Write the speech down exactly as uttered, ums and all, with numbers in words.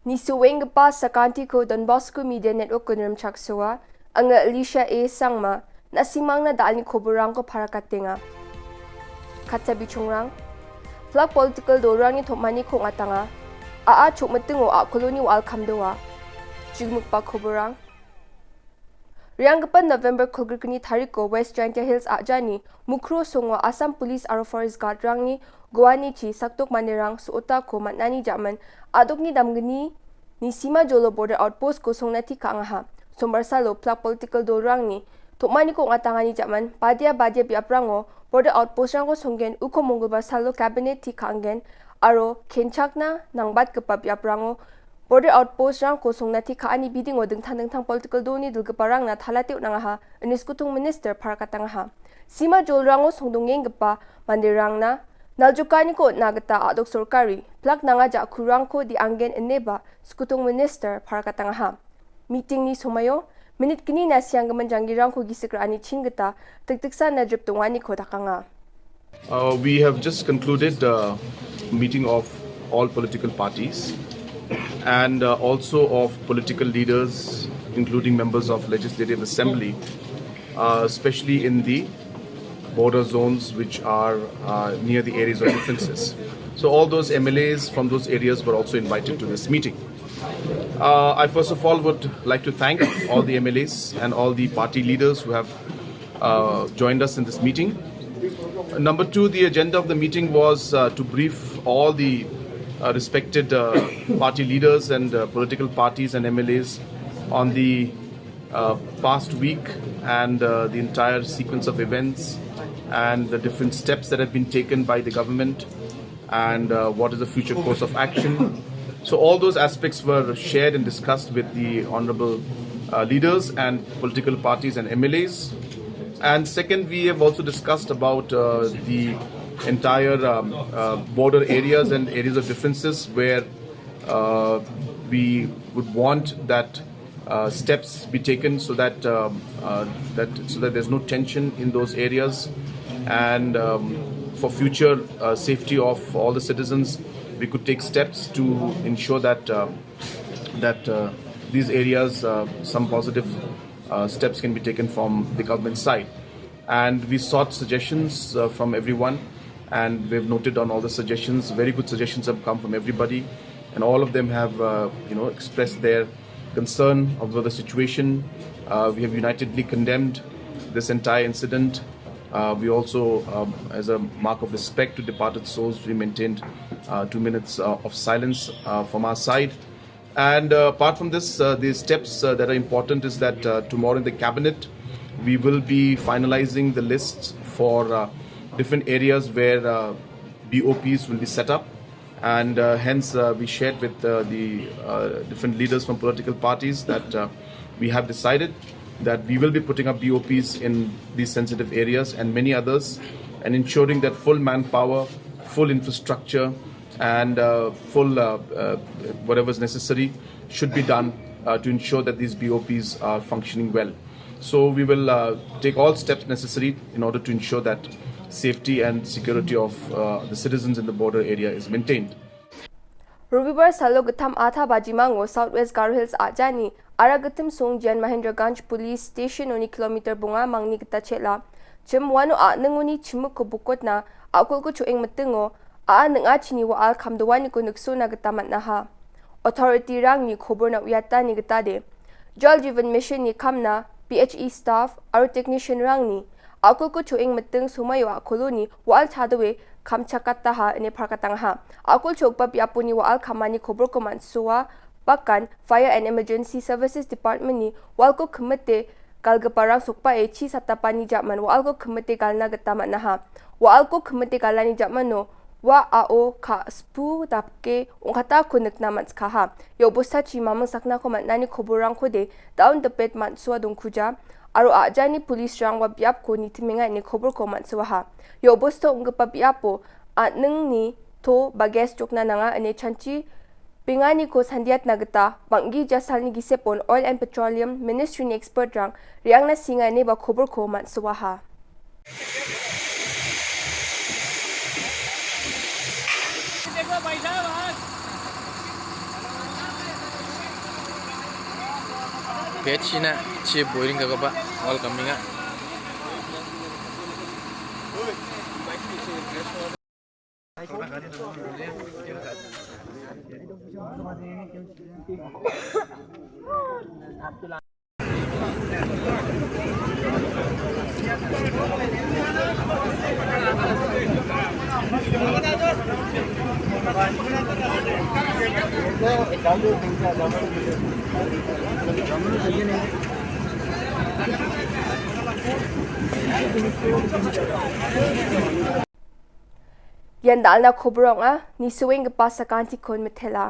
Nisuenggipa sakantiko Don Bosco Media Network-on rimchaksoa, anga Alicia A Sangma, na·simangna da·alni koborrangko parakatenga. Katta bichongrang, plak political dolrangni tom·aniko ong·atanga, a·a chokmitingo a·koloni wa·al kamdoa. Jigmikba koborrang. Re·anggipa November kolgrikni tariko West Jaintia Hills a·jani Mukro songo Assam Police aro Forest Guard-rangni goanichi sakdok manderang so·otako man·ani ja·man a·dokni damgni Nisima jolo border outpost-ko songnati ka·angaha. Sombarsalo plak political dolrangni tom·aniko ong·atangani ja·man badia badia biaprango border outpost-rangko songgen uko Mongolbar salo cabinet-ti ka·anggen aro kenchakna nangbatgipa biaprango border outpost-rangko songnati ka·ani bidingo dingtang dingtang political dolni dilgiparangna talate on·angaha, ine Skutung Minister parakatangaha. Sima jolrango songdongenggipa manderangna naljokaniko on·na gita a·dok sorkari plak nanga ja·kurangko de·anggen ineba Skutung Minister parakatangaha. Meeting-ni somaio minit gnina sianggimin janggirangko gisik ra·ani chin gita dikdiksa nadrip donganiko dakanga. Uh, we have just concluded a meeting of all political parties and uh, also of political leaders, including members of Legislative Assembly, uh, especially in the border zones which are uh, near the areas of differences. So all those M L As from those areas were also invited to this meeting. Uh, I first of all would like to thank all the M L As and all the party leaders who have uh, joined us in this meeting. Number two, the agenda of the meeting was uh, to brief all the uh, respected uh, party leaders and uh, political parties and M L As on the uh, past week and uh, the entire sequence of events and the different steps that have been taken by the government and uh, what is the future course of action. So all those aspects were shared and discussed with the honorable uh, leaders and political parties and M L As. And second, we have also discussed about uh, the entire um, uh, border areas and areas of differences where uh, we would want that uh, steps be taken so that um, uh, that so that there's no tension in those areas, and um, for future uh, safety of all the citizens, we could take steps to ensure that uh, that uh, these areas uh, some positive uh, steps can be taken from the government side. And we sought suggestions uh, from everyone, and we've noted on all the suggestions. Very good suggestions have come from everybody, and all of them have, uh, you know, expressed their concern over the situation. Uh, we have unitedly condemned this entire incident. Uh, we also, um, as a mark of respect to departed souls, we maintained uh, two minutes uh, of silence uh, from our side. And uh, apart from this, uh, the steps uh, that are important is that uh, tomorrow in the cabinet, we will be finalizing the lists for uh, different areas where uh, B O Ps will be set up. And uh, hence, uh, we shared with uh, the uh, different leaders from political parties that uh, we have decided that we will be putting up B O Ps in these sensitive areas and many others, and ensuring that full manpower, full infrastructure, and uh, full uh, uh, whatever is necessary should be done uh, to ensure that these B O Ps are functioning well. So we will uh, take all steps necessary in order to ensure that safety and security of uh, the citizens in the border area is maintained. Robibar salo gittam a ta bajimango South West Garo Hills a·jani Aragittim Songjian Mahendraganj Police Station-oni kilometer bonga mangni gita chel·a. Chim uano a·ningoni chimikko bokotna a·kolko cho·eng mitingo a·a ning·achini wa·al kamdoaniko niksona gita man·aha. Authority-rangni koborna uiatani gitade, Jal Jeevan Mission-ni kamna B H E staff aro technician-rangni a·kolko cho·eng miting somaio a·koloni wa·al chadoe kamchakataha ine parkatangaha. A·kol cho·gipa biaponi wa·al kamani koborko man·soa bakan Fire and Emergency Services Department-ni wa·alko kimite galgiparang sokbae chi satapani ja·man wa·alko kimite galna gita man·aha. Wa·alko kimite galani ja·mano wa·ao ka·spu dapke ong·katako nikna man·sikaha. Ia obostachi maming saknako man·ani koborrangkode daun dipet man·soa dongkuja, aro a·jani police-rang ua biapko nitimenga ine koborko man·soaha. Ia obosta ong·gipa biapo a·ningni to ba gas jokna nanga ine chanchi benganiko sandiatna gita bang·gija salni gisepon Oil and Petroleum Ministry-ni expert-rang re·angna sienga ineba koborko man·soaha. Kechina chi boiring kagaba welcoming-a. Ian dal·na kobor ong·a, nisoenggipa sakantikon mitela.